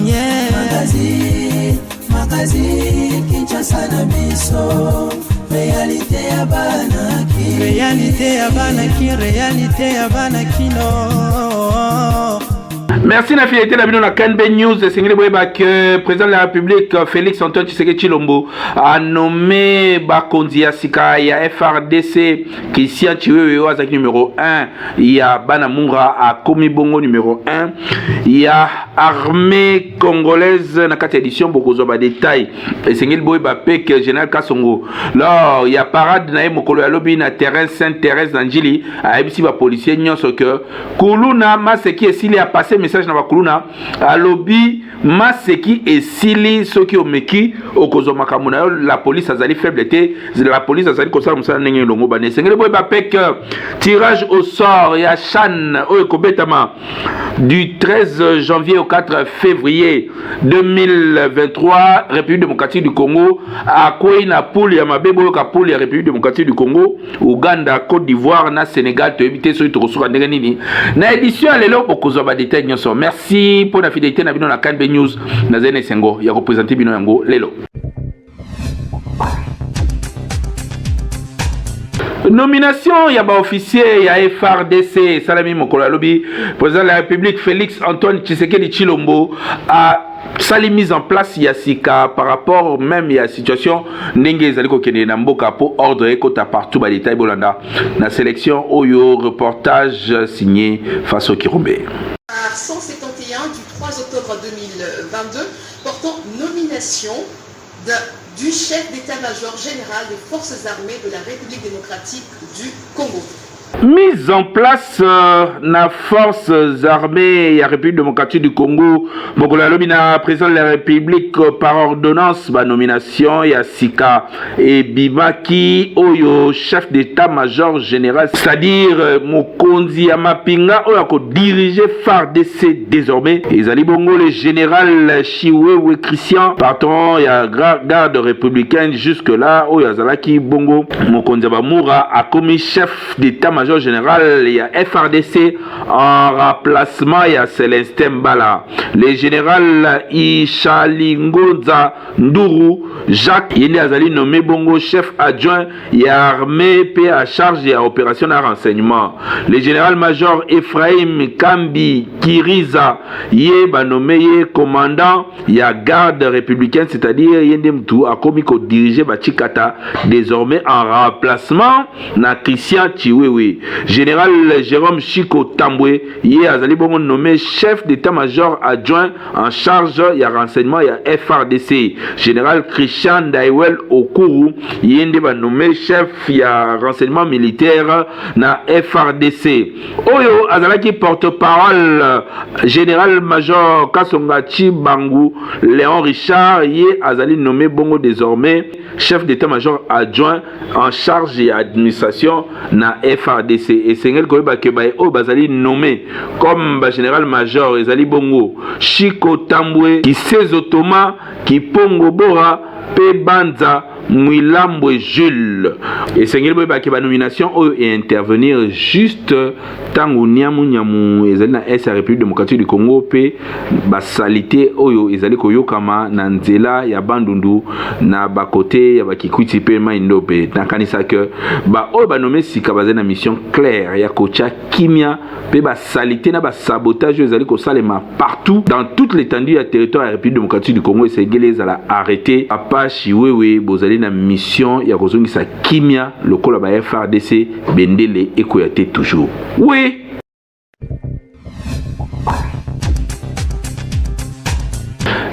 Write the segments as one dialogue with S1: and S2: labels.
S1: Yeah. Magazine, magazine, Kinshasa na biso. Réalité ya bana ki. Réalité ya bana ki, réalité ya bana kino.
S2: Merci na fidélité na bino na KNB News. Esengeli boyeba que président de la République Félix Antoine Tshisekedi Tshilombo a nommé bakonzi ya sika ya FRDC. Christian Tshiwewe oyo azalaki numéro 1 ya bana Mura akomi bongo numéro 1 ya armée congolaise. Na kati ya édition bokozwa ba détail. Esengeli boyeba mpe que général Kasongo, lors ya parade na ye mokolo ya lobi na terrain Sainte Thérèse na Njili, ayebisi bapolicier nyonso que kuluna maseki esili. Apasse message na bakuluna, alobi maseki esili, soki omeki okozwa makambo na yo. La police azali faible te, la police azali kosala mosala ndenge elongo bana. Esengeli boyeba mpe que tirage au sort ya CHAN oyo ekobetama du 13 janvier au 4 février 2023, République démocratique du Congo akwei na poule ya mabe. Boyoka, poule ya République démocratique du Congo: Uganda, Côte d'Ivoire na Sénégal. Toyebi te soki tokosuka ndenge nini. Na édition ya lelo bokozwa badetail nyonso. Merci mpo na fidélité na bino na KNB News. Nazali na esengo ya kopresente bino yango lelo. Nomination ya baofficier ya FRDC esalami mokolo ya lobi. Président de la République Félix Antoine Tshisekedi Tshilombo asali mise en place ya sika par rapport même ya situation ndenge ezali kokende na mboka mpo ordre ekota partout. Badetail bolanda na sélection oyo, reportage signé Faso Kirombe.
S3: 171 du 3 octobre 2022 portant nomination du chef d'état-major général des forces armées de la République démocratique du Congo.
S2: Mise en place na forces armées ya République démocratique du Congo mokolo ya lobi na président de la République par ordonnance, banomination ya sika ebimaki oyo chef d'état-major général, c'est-à-dire mokonzi ya mapinga oyo akodirige FARDC désormais, ezali bongo le général Tshiwewe Christian, patron ya garde républicaine jusque là. Oyo azalaki bongo mokonzi ya bamura akomi chef d'état-major général ya FRDC en remplacement ya Célestin Mbala. Le général Ishalingonza Nduru Jacques, ye nde azali nommé bongo chef adjoint ya armée mpe à charge ya opération na renseignement. Le général major Ephraim Kambi Kiriza, ye banommé ye commandant ya garde républicaine, c'est-à-dire ye nde mutu akomi kodirige bachikata désormais en remplacement na Christian Tshiwewe. Général Jérôme Chiko Tambwe, ye azali bongo nommé chef d'état-major adjoint en charge ya renseignement ya FRDC. Général Christian Ndaiwel Okuru, ye nde banommé chef ya renseignement militaire na FRDC. Oyo azalaki porte-parole, général major Kasonga Chibangu Léon Richard, ye azali nommé bongo désormais chef d'état-major adjoint en charge ya administration na FRDC. Esengeli koyeba ke baye oyo bazali nommé comme bagénéral major ezali bongo Chiko Tambwe, Kisezo Thomas, Kipongo Bora mpe Banza Mwilambwe Jules. Esengeli boyebaki banomination oyo eintervenir juste ntango niamu nyamu ezali na est ya République démocratique du Congo mpe basalite oyo ezali koyokama na nzela ya Bandundu na bakote ya bakikwiti mpe Mai Ndombe. Nakanisa ke baoyo banome sika bazali na mission claire ya kotya kimia mpe basalite na basabotage oyo ezali kosalema partout dans toute l'étendue ya territoire ya République démocratique du Congo esengeli ezala arrêté. Papa Tshiwewe, bozali na mission ya kozongisa kimia lokola ba FRDC, bendele ekoya te toujours. Oui,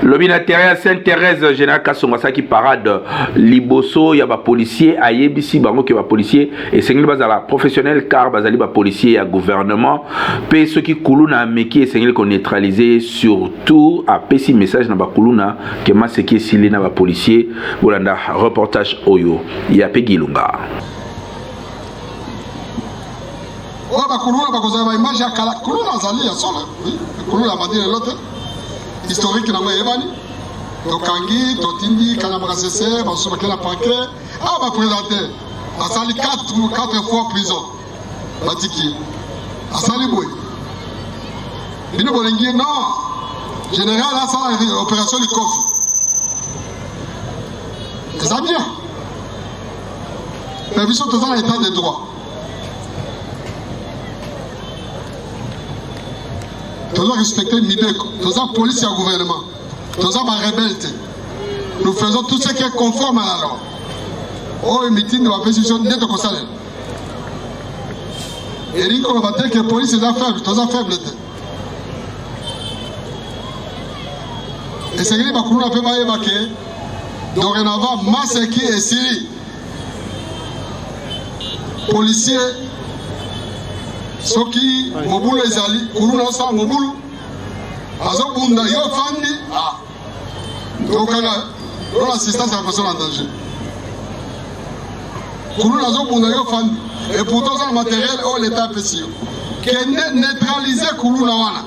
S2: lobi na terrain ya Sainte Thérèse, général Kasongo asalaki parade liboso ya bapolicier. Ayebisi bango ke bapolicier esengeli bazala professionnel car bazali bapolicier ya gouvernement mpe soki kuluna ameki esengeli koneutraliser. Surtout apesi message na bakuluna ke maseki esili na bapolicier. Bolanda reportage oyo ya Pegi Ilunga.
S4: Oyo bakuluna bakozala baimage ya kala. Kuluna azali ya solo, kuluna abandi lelo te, historique nango eyebani. Tokangi, totindi Kanyama Kasese, basusu bakei na parquet awa, bapresente asali 4 fois prison, batiki asali boye. Bino bolingi non général asala opération likofi eza bien, mais biso toza na état de droit, toza respecter mibeko, toza police ya gouvernement, toza barebelle te. Nous faisons tout ce qui est conforme à la loi. Oyo mitindo bapesi biso nde tokosalela. Elingi koloba te ke police eza faible, toza faible te. Esengeli bakuluna mpe bayeba ke dorénavant maseki esili. Policier soki mobulu ezali, kuluna osala mobulu, azobunda, yo ofandi, ah, tokanga non assistance à la personne en danger. Kuluna azobunda, yo ofandi, et pourtant oza na matériel oyo leta apesi yo. Kende neutraliser kuluna wana,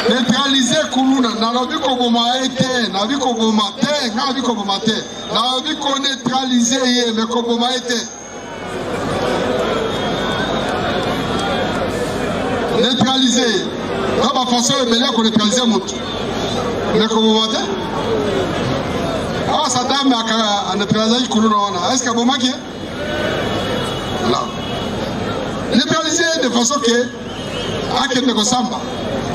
S4: neutraliser kuluna. Nalobi koboma ye te, nalobi koboma te, ngai nalobi koboma te, nalobi koneutraliser ye, mais koboma ye te. Neutraliser ye na bafaçon ebele ya koneutraliser motu, mais koboma te. Awa Sadam aneutralisaki kuluna wana, est ce que abomaki ye? Neutraliser ye de façon ke akende kosamba.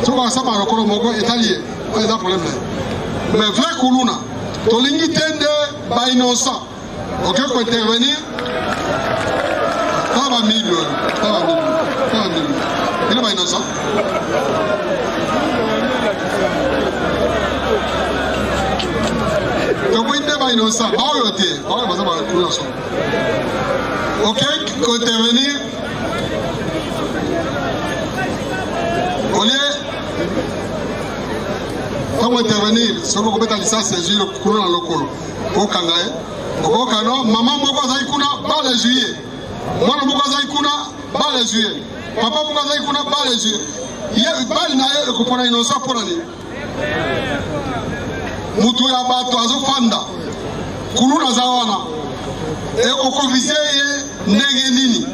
S4: Soki bakosamba na lokolo moko, etali ye, oyo eza problème na ye. Mais vrai kuluna tolingi te nde bainnocent oke kointervenir. Tala bamiyibi oyo, tala bamiyibi, tala bamiyibi, bino bainnocent. Toboyi nde bainnocent baoyo te, baoyo baza bakuluna. Solo oke kointervenir, olie ntango intervenir, soki okobeta lisasi ezwi kuna na lokolo, okanga ye, okoka no. Mama moko azali kuna, balle ezwi ye. Mwana moko azali kuna, balle ezwi ye. Papa moko azali kuna, balle ezwi ye. Balle na ye ekopona innocent mpona nini? Mutu ya bato azofanda, kuluna aza wana, okoviser ye ndenge nini?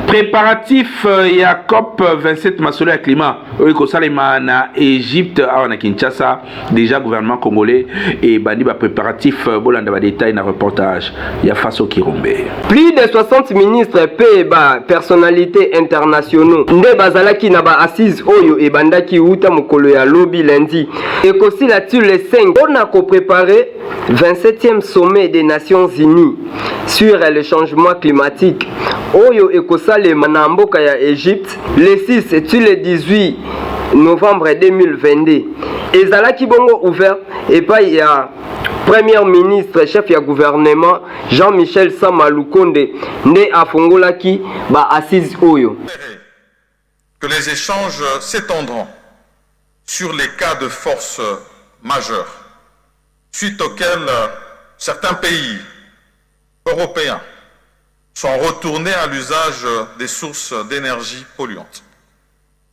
S2: Préparatif ya COP 27, masolo ya climat oyo ekosalema na Égypte, awa na Kinshasa déjà gouvernement congolais ebandi bapréparatif. Bolanda badétail na reportage ya Faso Kirombe.
S5: Plus de 60 ministres mpe ba personnalités internationaux nde bazalaki na ba assises oyo ebandaki wuta mokolo ya lobi lundi, ekosila ti le 5, mpona kopréparer 27e sommet des Nations Unies sur le changement climatique oyo ekosalema na mboka ya Égypte le 6 ti le 18 novembre 2022. Ezalaki bongo ouvert epai ya premier ministre, chef ya gouvernement Jean-Michel Sama Lukonde nde afongolaki ba assises oyo.
S6: Que les échanges s'étendront sur les cas de force majeure, suite auxquels certains pays européens sont retournés à l'usage des sources d'énergie polluantes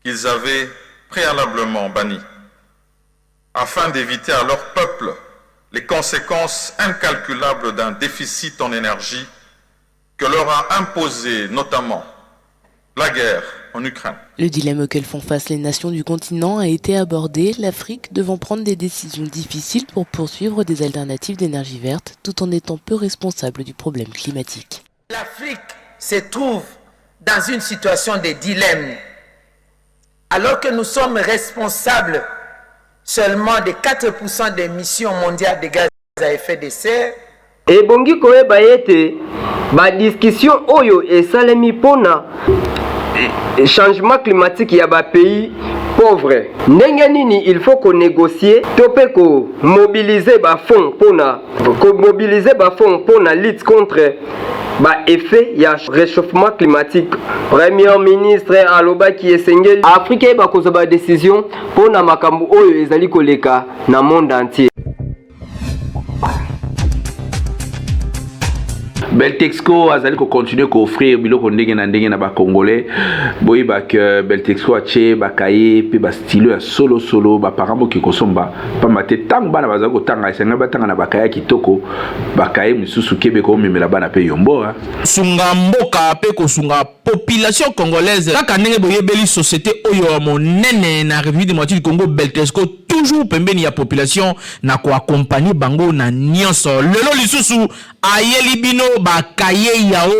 S6: qu'ils avaient préalablement bannies, afin d'éviter à leur peuple les conséquences incalculables d'un déficit en énergie que leur a imposé notamment la guerre en Ukraine.
S7: Le dilemme auquel font face les nations du continent a été abordé, l'Afrique devant prendre des décisions difficiles pour poursuivre des alternatives d'énergie verte tout en étant peu responsable du problème climatique.
S8: L'Afrique se trouve dans une situation de dilemme. Alors que nous sommes responsables seulement de 4% des émissions mondiales de gaz à effet de serre,
S5: Ebongi koyeba ete badiscussion oyo esalemi mpona changement climatique ya bapays pauvre, ndenge nini il faut konégocier to mpe komobiliser bafonds mpona komobiliser bafonds mpona lutte contre baeffet ya réchauffement climatique. Premier ministre alobaki esengeli Afrika eyeba kozwa badécision mpona makambo oyo ezali koleka na monde entier.
S2: Beltexco azali ko continuer ko offrir biloko ndenge na ndenge na ba congolais. Boyeba que Beltexco atie ba cahier pe ba stylo ya solo solo ba parents boki kosomba pamba te tango bana bazali kotanga esengeli batanga na ba cahier ya kitoko ba cahier misusu kebe komemela bana pe yombo.
S9: Kosunga mboka pe kosunga population congolaise kaka ndenge boyebeli societe oyo ya monene na Republique democratique du Congo Beltesco toujours pembeni ya population na ko accompagner bango na nionso lelo lisusu ayeli bino ba cahiers yao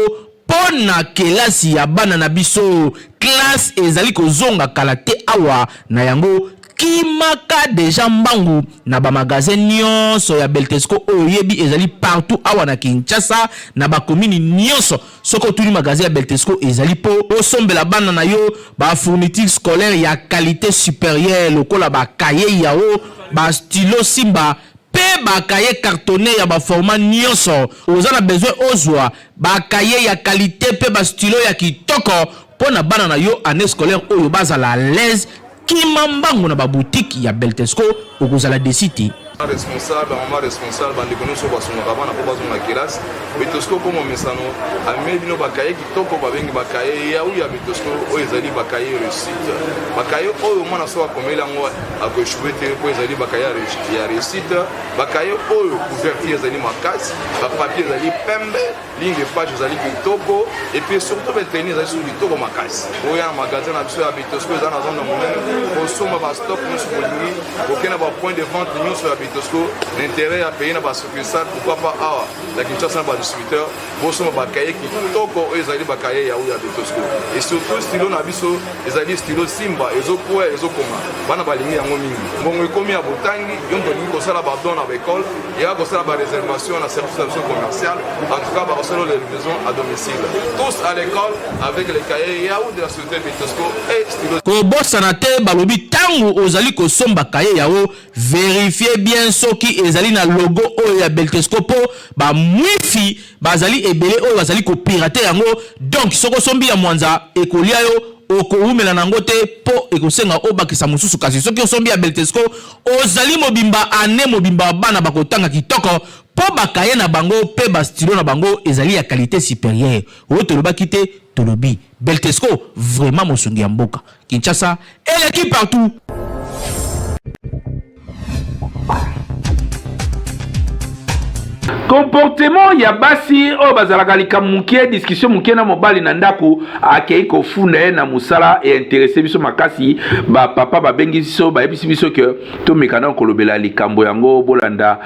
S9: po na kelasi ya bana na biso classe ezali kozonga kala te awa na yango Kimaka dejà mbangu na ba magasins nionso ya Beltesco oyo oyebi ezali partout awa na Kinshasa na ba communes nionso. Soki otuni magasin ya Beltesco ezali po osombela bana na yo ba fournitures scolaires ya qualite superieure lokola ba cahiers Yao, ba stylos Simba pe ba cahiers cartonnes ya ba formats nionso. Oza na besoin ozua ba cahiers ya qualite pe ba stylos ya kitoko po na bana na yo annee scolaire oyo bazala à l'aise. Kima mbangu na ba boutique ya Beltesco okozala deçu te.
S6: Responsable, ba mama responsable, ba ndeko nionso basungaka bana po bazonga kelasi. Betosco po momesano amemeli bino ba cahier kitoko babengi ba cahier yaou ya Betosco oyo ezali ba cahier reussite. Ba cahier oyo mwana soki akomeli yango ako echouer te po ezali ba cahier ya reussite. Ba cahier oyo couverture ezali makasi, ba papier ezali pembe. Ligne de page ezali kitoko et puis surtout ba tenue ezali susu kitoko makasi. Boya na magasin na biso ya Bitosco eza na zone na monene kosomba ba stock nyonso bolingi, kokende na ba point de vente nyonso ya Bitosco na intérêt ya pays na ba succursale, pourquoi pas awa na Kinshasa na ba distributeur bosomba ba cahier kitoko oyo ezali ba cahier ya ya Bitosco et surtout stylo na biso ezali stylo Simba ezokwea ezokoma bana balingi yango mingi. Mbongo ekomi ya botangi, yo moto olingi kosala ba don na ba école yaka kosala ba réservation na service na biso commercial. En tout cas bakosala les livraisons à domicile, tous à l'école avec les cahiers Yahoo de la société Bitosco et stylo.
S9: Kobosana te balobi tangu ozali kosomba cahier yao verifier bien soki ezali na logo oyo ya Beltesco po ba mwifi bazali ebele oyo bazali ko pirater yango donc soki osombi ya mwanza ekolia yo okowumela na yango te po ekosenga obakisa mosusu kasi soki osombi ya Beltesco Ozali mobimba annee mobimba bana bakotanga kitoko po ba cahiers na bango pe ba stylo na bango ezali ya qualite superieure oyo tolobaki te tolobi Beltesco vraiment mosungi ya mboka Kinshasa eleki partout.
S2: Comportement ya basi oyo bazalaka likambo moke, discussion moke na mobali na ndako, akei kofunda ye na mosala e interesse biso makasi. Ba papa babengi biso, bayebisi biso ke tomeka nano kolobela likambo yango. Bolanda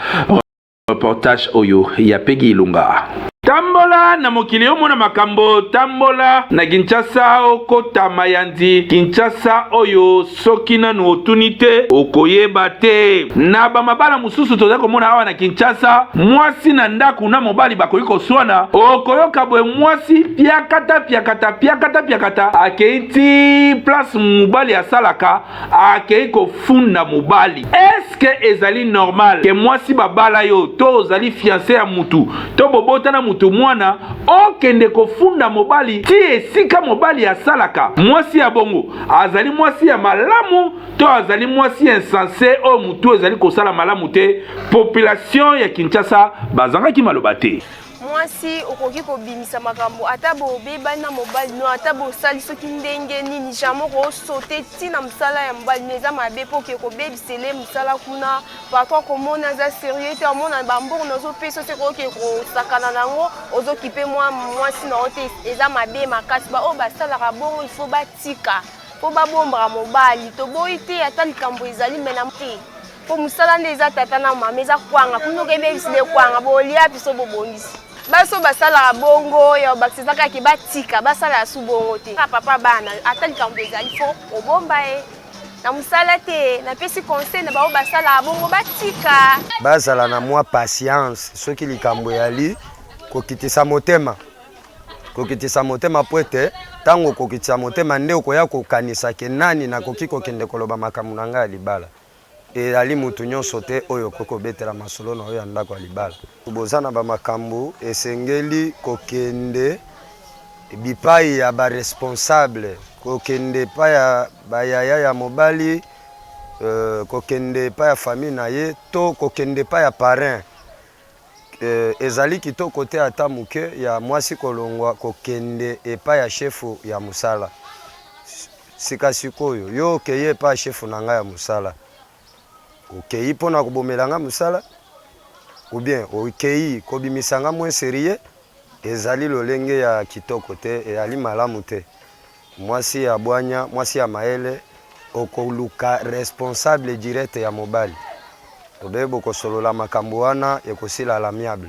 S2: reportage oyo ya Peggy Ilunga. Tambola na mokili omona makambo, tambola na Kinshasa okota mayanzi, Kinshasa oyo Soki nanu otuni te, okoyeba te. Na ba mabala mosusu tozali komona awa na Kinshasa, mwasi na ndaku na mobali bakoki koswana, okoyoka boye mwasi piakata piakata piakata piakata akei ti place mobali asalaka akei kofunda mobali. Est-ce que ezali normal que mwasi babala yo to ozali fiance ya mutu to bobota na mutu mwana okende kofunda mobali ti esika mobali asalaka? Mwasi ya bongo Azali mwasi ya malamu to azali mwasi insense oyo mutu ezali kosala malamu te? Population ya Kinshasa bazangaki maloba te.
S10: Mwasi okoki kobimisa makambo ata bobebani na mobali no ata bosali soki ndenge nini jamais okosote ti na mosala ya mobali no eza mabe mpo oke kobebisele mosala kuna patron akomona aza serieux te amona bambongo nazopesa soki oke kosakana na yango ozokipe mwa mwasi na yo te eza mabe makasi baoyo basalaka bongo il faut batika mpo babombaka mobali toboyi te ata likambo ezali me na te mpo mosala nde eza tata na mama eza kwanga kuna okebebisi nde kwanga bolia biso bobongisi basi oyo basalaka bongo ya bakisa eza kaka batika basala su bongo te papa bana ata likambo ezali fo obomba ye na mosala te napesi conseil na bango basalaka bongo batika
S11: bazala na mwa patience soki likambo eyali kokitisa motema kokitisa motema mpo ete ntango okokitisa motema nde okoya kokanisa ke nani nakoki kokende koloba makambo na ngai ya libala Eyali mutu nyonso te oyo okoki kobetela masolo na yo ya ndako ya libala. Boza na ba makambo esengeli kokende bipayi ya ba responsable, kokende epai ya ba yaya ya mobali, kokende epai ya famille na ye to kokende epai ya parrain. Ezali kitoko te ata moke ya mwasi kolongwa kokende epai ya shefu ya mosala. Sika sikoyo, yo okei epai ya shefu na ngai ya mosala, okei mpo na kobomela ngai mosala? Ou bien okei kobimisa ngai moins serieux? Ezali lolenge ya kitoko te, eyali malamu te. Mwasi ya bwanya, mwasi ya mayele, okoluka responsable direct ya mobali. Obe bokosolola makambo wana ekosila à l'amiable.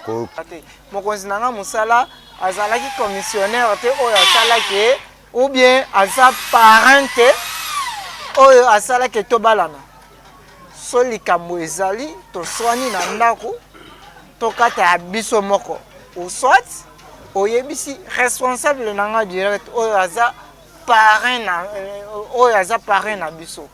S11: Ko.
S12: Te. Mokonzi na nga mosala azalaki commissionnaire te oyo asala ke ou bien aza parrain te oyo asala ke tobalana. So likambo ezali toswani na ndako tokata ya biso moko ou soit oyebisi responsable na nga direct oyo aza parrain na oyo aza parrain na biso.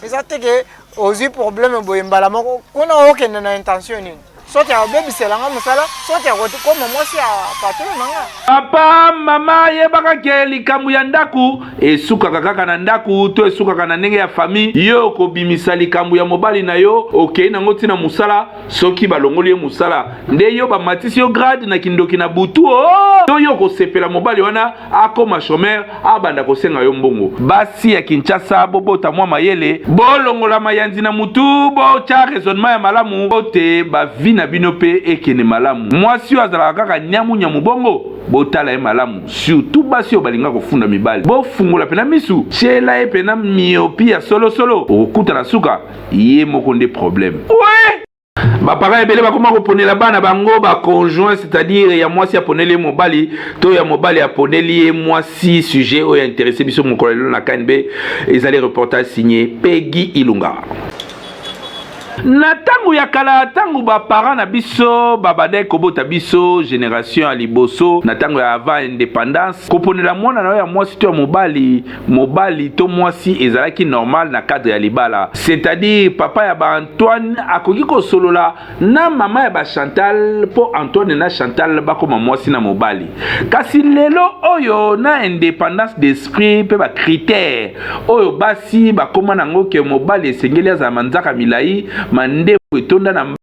S12: Eza te ke ozwi problème boye mbala moko kuna okende na intention nini? Soit ya kobebisela nga mosala, soit ya kokoma mwasi ya patron na nga.
S2: Papa, mama, yebaka ke likambo ya ndaku esukaka kaka na ndaku to esukaka na ndenge ya famille. Yo okobimisa likambo ya mobali na yo, okei nango ti na mosala. Soki balongoli ye mosala nde yo bamatisi yo grade na kindoki na butu oh! To yo okosepela mobali wana akoma chomeur abanda kosenga yo mbongo. Basi ya Kinshasa bobota mwa mayele, bolongola mayanzi na mutu, botya raisonnement ya malamu mpo te ba vie na bino mpe ekende malamu. Mwasi oyo azalaka kaka nyamu nyamu bongo, botala ye malamu, surtout basi oyo balinga kofunda mibali. Bofungola pena misu, tyela ye pena myopie ya solo solo, okokuta na suka ye moko nde problème. Ouais! Ba parents ebele bakoma koponela bana bango ba conjoint, c'est-à-dire ya mwasi aponeli ye mobali to ya mobali aponeli ye mwasi. Sujet oyo intéressé biso mokolo lelo na KNB ezali reportage signé Peggy Ilunga. Na ntango ya kala, ntango ba parents na biso babandaki kobota biso, generation ya liboso, na ntango ya avant independance, koponela mwana na yo ya mwasi to ya mobali mobali to mwasi ezalaki normal na cadre ya libala, c'est-à-dire papa ya ba Antoine akoki kosolola na mama ya ba Chantal mpo Antoine na Chantal bakoma mwasi na mobali. Kasi lelo oyo na independance d'esprit mpe ba critères oyo basi bakoma nango ke mobali esengeli azala manzaka milai, mandefu etonda na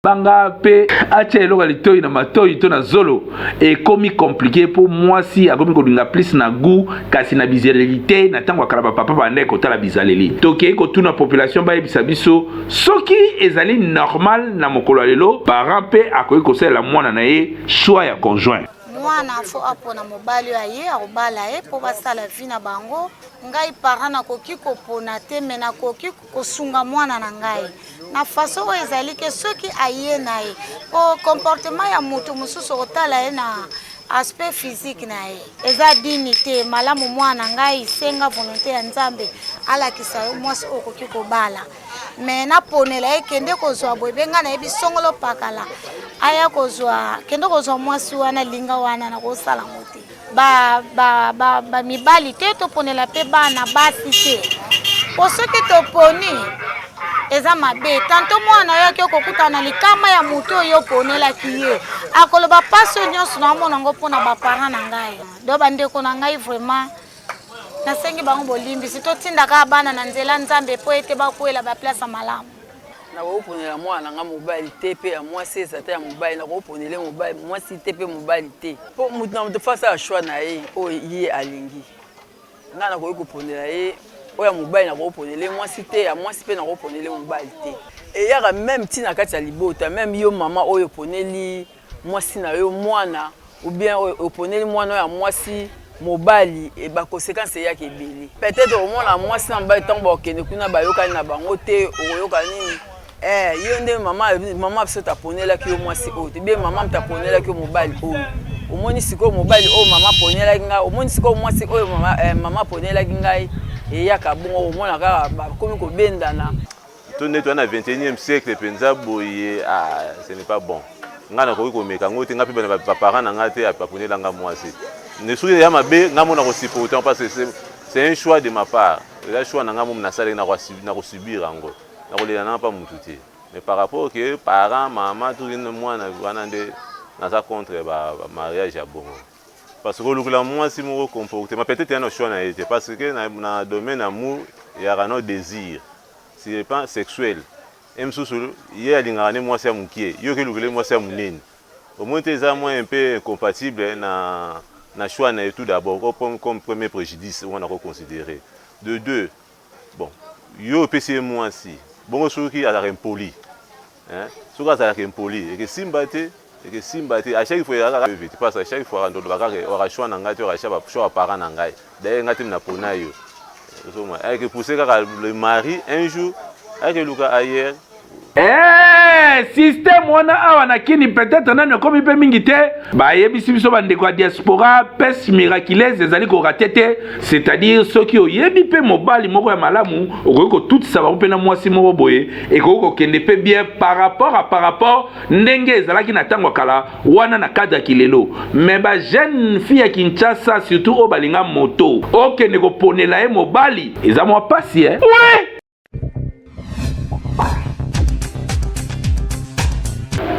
S2: banga mpe atia eloko ya litoi na matoi to na zolo, ekomi compliqué mpo mwasi akomi kolinga plus na goût kasi na bizaleli te. Na ntango ya kala bapapa bandaki kotala bizaleli. Tokei kotuna population bayebisa biso soki ezali normal na mokolo ya lelo parent mpe akoki kosalela mwana na ye choix ya conjoint.
S13: Mwana fo apona mobali oyo aye akobala ye mpo basala vie na bango. Ngai parent nakoki kopona te, mais nakoki kosunga mwana na ngai na façon oyo ezali ke soki aye na ye, po comportement ya moto mosusu okotala ye na aspect physique na ye eza dini te. Malamu mwana na ngai senga volonté ya Nzambe alakisa yo mwasi oyo okoki kobala, mais naponela ye kende kozwa boye be ngai nayebi songolo pakala aya kozwa, kende kozwa mwasi wana linga wana, nakosala yango te. Ba, ba, ba, ba mibali te, toponela mpe bana basi te, po soki toponi eza mabe. Tanto mwana yo ake kokutana na likama ya moto oyo oponelaki ye, akoloba mpasi oyo nyonso naomona yango mpona baparent na ngai. Donc bandeko na ngai vraiment nasengi bango bolimbisi, totinda kaka bana na nzela Nzambe mpo ete bakwela baplace ya malamu.
S14: Nakoki ponela mwana na nga mobali te pe ya mwasi eza te ya mobali, nakoki ponele mobali mwasi te pe mobali te, po moto na moto faut asala choix na ye oyo ye alingi. Nga nakoki koponela ye oyo ya mobali, nakoki ponela ye mwasi te, ya mwasi pe nakoki ponela ye mobali te. Eyaka meme ti na kati ya libota, meme yo mama oyo oponeli mwasi na yo mwana ou bien oponeli mwana oyo ya mwasi mobali, e ba conséquences eyaka ebele. Peut-être okomona mwasi na mobali ntango bakokende kuna bayokani na bango te, okoyoka nini? Yo nde mama, mama biso taponelaki yo mwasi oyo te, bien mama moto aponelaki yo mobali oyo. Omoni sikoyo mobali oyo mama aponelaki ngai, omoni sikoyo mwasi oyo mama aponelaki ngai, eyaka bongo okomona kaka bakomi kobendana.
S15: To nde toza na 21e siècle mpenza boye, ce n'est pas bon. Ngai nakoki komeka yango te, ngai mpe bana ba parents na ngai te aponela ngai mwasi. Ne soki ya mabe ngai mona ko supporter parce que c'est un choix de ma part. Eza choix na ngai momo nasalaki, nakosubir yango, nakolela nanga mpa mutu te. Mais par rapport que parents, mama tout mwana wana nde naza contre ba mariage ya bongo. Parce que olukela mwasi moko comportement peut-être ya na choix na ye te, parce que na domaine amour yaka no désir sur le plan sexuel. Ye mosusu ye alingaka nde mwasi ya mukie, yo oke lukela ye mwasi ya munene. Omoni te eza mwa un peu incompatible na na choix na ye tout d'abord comme premier prejudice oyo nga nako considerer. De deux, bon yo opesi ye mwasi, bongo soki azalaka impoli hein, soki azalaka impoli ekesimba te, ekesimba te. À chaque fois ezalaka kaka parce que à chaque fois tolobaka kaka ozalaka choix na ngai te, ozalaka choix ya parents na ngai. D'ailleurs nga te napona yo. Ozomona ayeke pousser kaka le mari un jour ayeke luka ailleurs.
S2: Eh, système wana awa na kini peut-être nanu ekomi mpe mingi te. Bayebisi biso bandeko ya diaspora, peste miraculeuse ezali korate te, c'est-à-dire soki oyebi mpe mobali moko ya malamu okoki kotutisa bango mpe na mwasi moko boye, ekoki kokende mpe bien par rapport à par rapport ndenge ezalaki na ntango ya kala wana na cadre ya kilelo. Mais ba jeune fille ya Kinshasa surtout oyo balinga moto, okende koponela ye mobali eza mwa pasi eh? Ouais!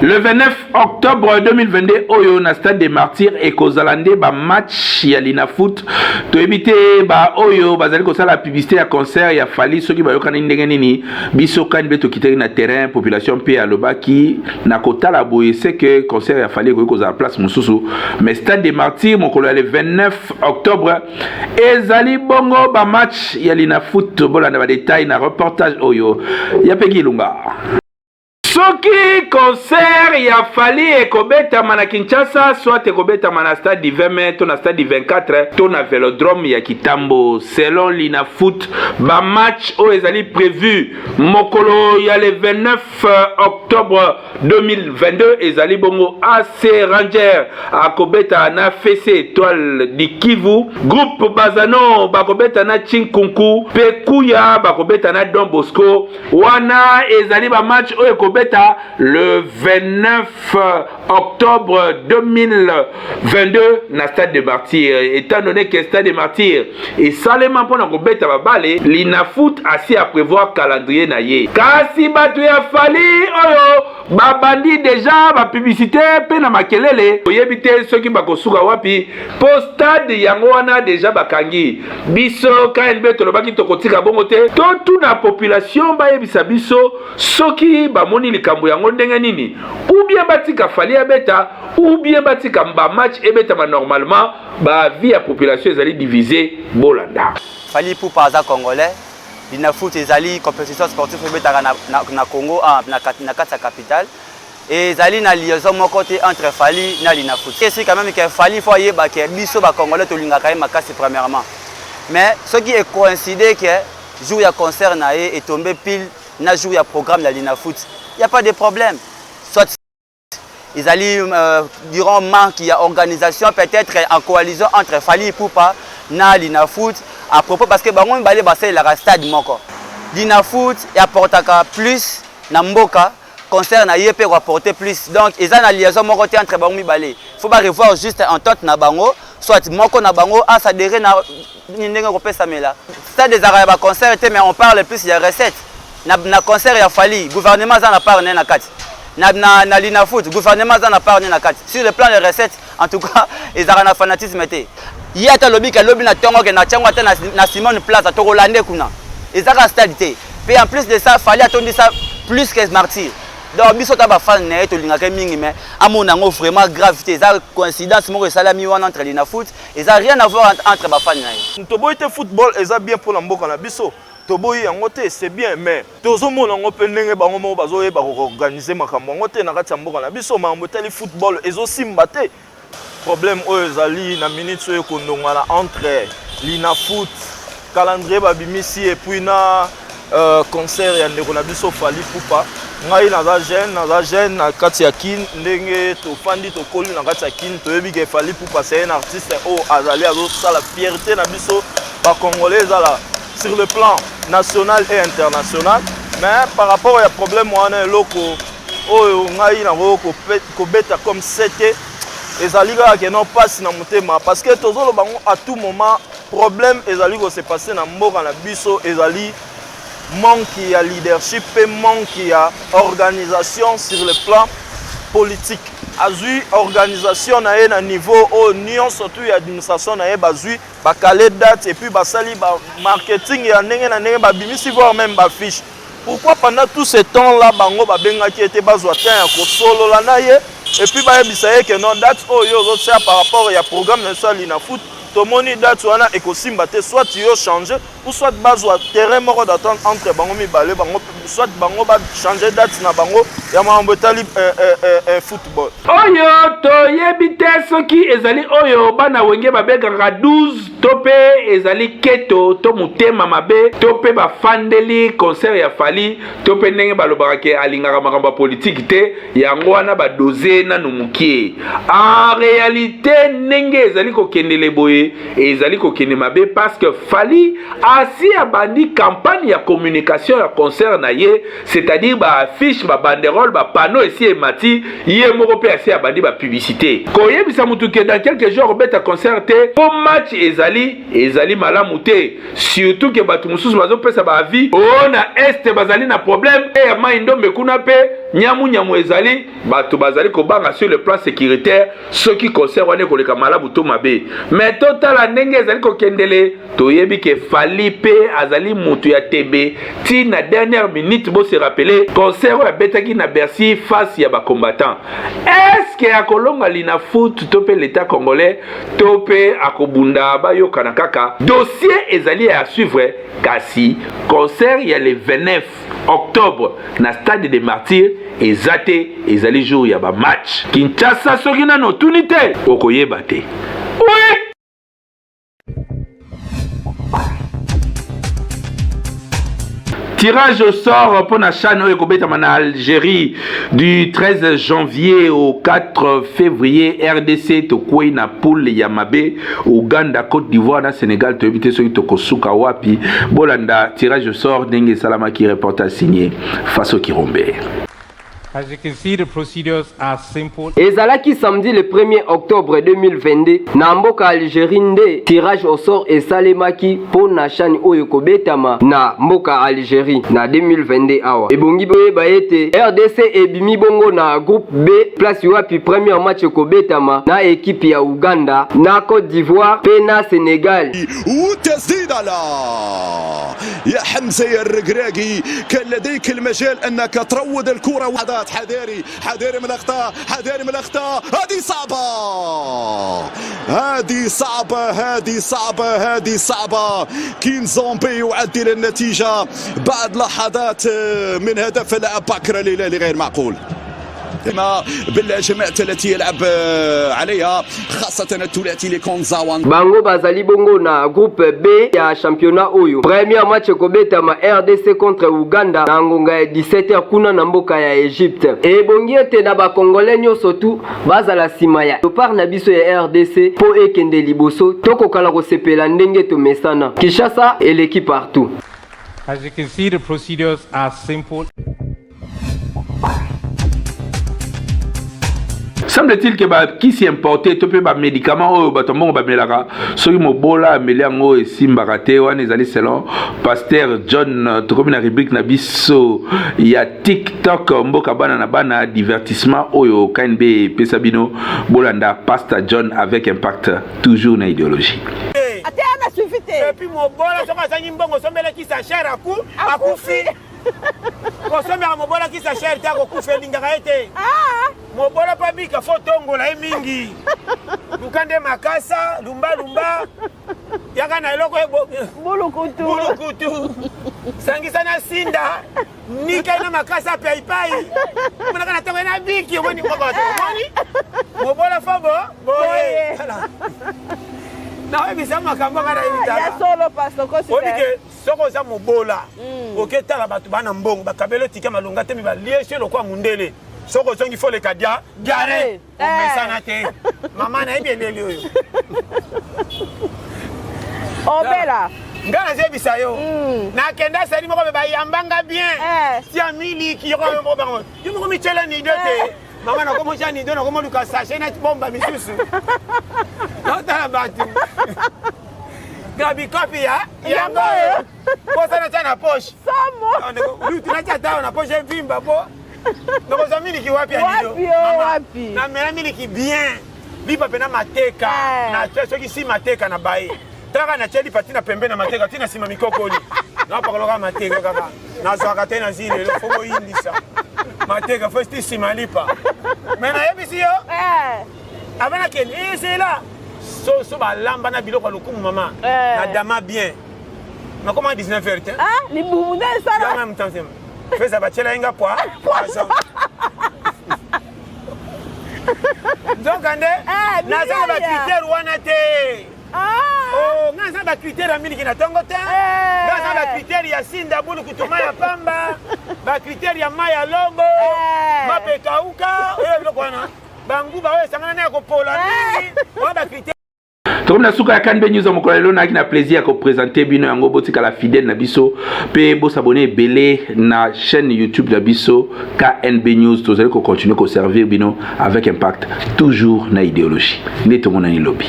S2: Le 29 octobre 2022 oyo na stade des Martyrs ekozala nde ba match ya Linafoot. Toyebi te ba oyo bazali kosala publicité ya concert ya Fally soki bayokani ndenge nini. Biso kani mpe tokitaki na terrain, population mpe alobaki na kotala boye c'est que concert ya Fally ekoki kozala place mosusu, mais stade des Martyrs mokolo ya le 29 octobre ezali bongo ba match ya Linafoot. Bolanda ba detail na reportage oyo ya Peggy Ilunga. Soki concert ya Fally ekobetama na Kinshasa, soit ekobetama na stade du 20 mai to na stade du 24 to na velodrome ya Kitambo. Selon Linafoot, ba match oyo ezali prévu mokolo ya le 29 octobre 2022 ezali bongo AC Ranger akobeta na FC Etoile du Kivu, groupe Bazano bakobeta na Chinkunku pe Kuya bakobeta na Don Bosco. Wana ezali ba match oyo ekobeta le 29 octobre 2022 na stade de Martyrs. Étant donné que stade de Martyrs esalema mpona kobeta babale, Linafoot asi a prévoir calendrier na ye. Kasi bato ya Fally oyo babandi deja ba publicité mpe na makelele, oyebi te soki bakosuka wapi mpo stade yango wana deja bakangi. Biso KNB tolobaki tokotika bongo te, totuna population bayebisa biso soki bamoni likambo yango ndenge nini, ou bien batika Fally abeta ou bien batika ba match ebetama normalement. Ba avis ya population ezali divise, bolanda.
S16: Fally Ipupa aza congolais, Linafoot ezali competition sportive ebetaka na, na, na Congo ah, na, na kati ya capitale et ezali na liaison moko te entre Fally na Linafoot. Esi quand même que Fally faut ayeba que biso ba congolais tolingaka ye makasi premièrement. Mais soki e coïncider que jour ya concert na ye est tombé pile na jour ya programme ya Linafoot, il y a pas de problème. Soit ezali euh, durant manque ya organisation peut-être en coalition entre Fally Ipupa na Linafoot à propos parce que bango mibale basalelaka stade moko. Linafoot apportaka plus na mboka concert na ye mpe koapporter plus, donc eza na liaison moko te entre bango mibale. Faut ba revoir juste entente na bango, soit moko na bango asadere na ndenge kopesamela. Stade ezalaka ya ba concert te, mais on parle plus ya recette. Na, na concert ya Fally, gouvernement aza na part na ye na kati. Na, na, na Linafoot, gouvernement aza na part na ye na kati. Sur le plan de recette, en tout cas, ezalaka na fanatisme te. Ye ata alobi ke lobi na tongo ke na tiango ata na, na Simone Plaza, tokolande kuna. Ezaka stade te. Pe en plus de ça, Fally atondisa plus que martyr. Donc biso ta ba fan na ye tolingaka ye mingi, mais amona yango vraiment grave te. Eza coïncidence moko esalami wana entre Linafoot, eza rien à voir entre ba fan na ye.
S17: Toboyi te football eza bien pona mboka na biso. Toboyi yango te, c'est bien, mais tozomona yango mpe ndenge bango moko bazoyeba koorganize makambo yango te na kati ya mboka na biso. Makambo etali football ezosimba te. Problème oyo ezali na minute oyo ekondongana entre Linafoot, calendrier babimisi et puis na concert ya ndeko na biso Fally Ipupa. Ngai naza jeune, naza jeune na kati ya Kin, ndenge tofandi tokoli na kati ya Kin, toyebi ke Fally Ipupa c'est un artiste oyo azali azosala fierté na biso ba Congolais, ezala sur le plan national et international. Mais par rapport ya problème wana, eloko oyo ngai nakoki kobeta comme sete ezali kaka ke non, pasi na motema, parce que tozoloba yango à tout moment, problème ezali kose passer na mboka na biso ezali manque ya leadership pe manque ya organisation sur le plan politique. Azwi organisation na ye na niveau oyo nyonso tu ya administration na ye, bazwi bakale date et puis basali ba marketing ya ndenge na ndenge, babimisi voire même bafiche. Pourquoi pendant tout ce temps là bango babengaki ye te bazwa temps ya kosolola na ye et puis bayebisa ye que non date oyo ozotia par rapport ya programme na biso ya Linafoot tomoni date wana ekosimba te soit yo changer ou soit bazwa terrain moko d'attente entre bango mibale bango soit bango ba changer date na bango ya makambo etali euh, euh, euh, euh, football.
S2: Oyo toyebi te soki ezali oyo bana wenge babengaka 12 To pe ezali keto to mutema mabe to pe ba fandeli concert ya Fally to pe ndenge balobaka ke alingaka makambo ya politique te yango wana ba dose nanu mukie. En realite ndenge ezali kokendele boye ezali kokende mabe parce que Fally asi abandi campagne ya communication ya concert na ye c'est-à-dire ba affiches, ba banderoles, ba panneaux esi emati, ye moko pe asi abandi ba publicite. Koyebisa mutu que dans quelques jours akobeta concert te po match ezali, ezali malamu te. Surtout que batu mosusu bazopesa ba avis oh na Est bazali na problème e ya mayi ndombe kuna pe nyamu nyamu ezali, batu bazali kobanga sur le plan securitaire soki concert wana ekoleka malamu to mabe. Mais totala ndenge ezali kokendele. Toyebi ke Fally pe azali mutu ya tembe ti na dernière minute bo se rappeler concert oyo abetaki na Bercy face ya ba combattants. Est-ce que akolonga Linafoot to pe l'etat congolais to pe akobunda bayokana kaka? Dossier ezali ya suivre kasi concert ya le 29 octobre na stade des Martyrs eza te ezali jour ya ba match. Kinshasa soki nanu otuni te okoyeba te. Oui! Tirage au sort pour la CHAN oyo ekobetama na Algérie du 13 janvier au 4 février RDC tokwei na poule ya mabe Ouganda Côte d'Ivoire na Sénégal toyebi te soki tokosuka wapi bolanda tirage au sort ndenge esalamaki reportage signé Faso Kirombe.
S18: As you can see, the procedures are simple.
S5: Ezalaki samedi le 1er octobre 2022 na mboka Algerie nde tirage au sort esalemaki mpo na CHAN oyo ekobetama na mboka Algerie na 2022 awa. Ebongi boyeba ete rdc ebimi bongo na groupe B place wapi premier match ekobetama na ekipe ya Ouganda na Cote d'Ivoire mpe na Senegal.
S19: وتسديده لا يا حمزه يا الركراكي كان لديك المجال انك تروض الكره وحدات حذاري حذاري من الاخطاء حذاري من الاخطاء هذه صعبه هذه صعبه هذه صعبه هذه صعبه كينزومبي يعدل النتيجه بعد لحظات من هدف اللاعب بكر الهلالي غير معقول بالجماعات التي يلعب عليها خاصة الثلاثي لكونزاوان
S5: Bango bazali bongo na groupe B ya championnat oyo. Premier match ekobetama rdc contre Ouganda na ngonga ya 17h kuna na mboka ya Egypte. Ebongi ete na ba Congolais nyoso tu bazala sima ya Leopard na biso ya rdc mpo ekende liboso, tokokana kosepela ndenge tomesana. Kinshasa eleki partout.
S18: As you can see, the procedures are simple.
S2: Semble-t-il que ba kisi importé to pe ba médicaments oyo bato mbongo bamelaka soki mobola ameli yango esimbaka te wana ezali selon pasteur John. Tokomi na rubrique na biso ya TikTok mboka bana na bana divertissement oyo KNB epesa bino bolanda pasteur John avec impact toujours na idéologie.
S20: Ate ana suivi te.
S21: Et puis mobola soki azangi mbongo osombelaki sa cher aku akufi. Kosombela mobola kisa cher te akokufa elingaka ye te.
S20: Ah.
S21: Mobola mpo abika fo tongola ye mingi. Luka nde makasa lumba lumba yaka na eloko
S20: bulukutu
S21: bulukutu sangisa na sinda nika na makasa paipai omonaka na ntango ye na biki omoni moko omoni mobola fo bo boye nakoyebisa makambo anga
S20: nayebi solo pastor kosi
S21: Soki oza mobola mm. oke tala bato bana mbongo bakabeli otike malonga te me baliesi yo lokola mundele soki ozongi fo oleka dia diare eh. omesana te mama nayebi eleli oyo
S20: obela
S21: nga nazebisa yo mm. nakenda sali moko me bayambanga bien eh. tia miliki yoko moko bango yo moko mityela nido te eh. mama nakomotya nido nakomoluka sachet na bomba misusu naotala bato Gabi kopi ya yango oyo posa natya na poche lutu natya tayo na poche evimba po nakozwa miliki wapi ya nido namela miliki bien lipa mpena mateka eh. natya soki si mateka na baye Taka na tieli pati na pembe na mateka ti na nsima mikokoli. Napakoloka mateka kaka. Nazwaka te na zili lelo fo boyindisa. Mateka fo ti nsima lipa. Mais nayebisi yo. Avant nakende ezela. So so balamba na biloko ya lokumu mama. Na dama bien. Nakoma 19 heures te.
S20: Ah, libumu nde esala.
S21: Yanga mtanzema. Feza batiela ye nga pwa. Poison. Nzoka nde naza na bacritère wana te. Oh, nga naza na bacritère ya miliki na ntongo te. Nga naza na bacritère ya sinda bulu kutuma ya pamba, bacritère ya mai ya longo, mapa ekauka, oyo biloko wana. Banguba oyo esangana na ya kopola mingi, wana bacritère.
S2: Tokomi na suka ya KNB News ya mokolo lelo. Nayaki na plaisir ya kopresente bino yango. Botikala fidèle na biso mpe bosabone ebele na chaîne YouTube na biso KNB News. Tozali kocontinue koservir bino avec impact, toujours na idéologie. Nde tomonani lobi.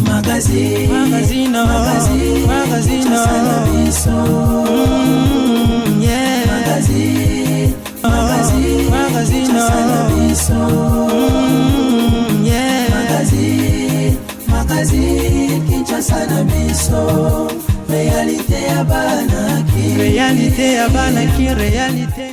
S1: Magazine, magazine, magazine, magazine, yeah. Magazine, magazine, magazine, yeah. Magazine, magazine, Kinshasa na biso, réalité ya bana ki, réalité ya bana ki, réalité.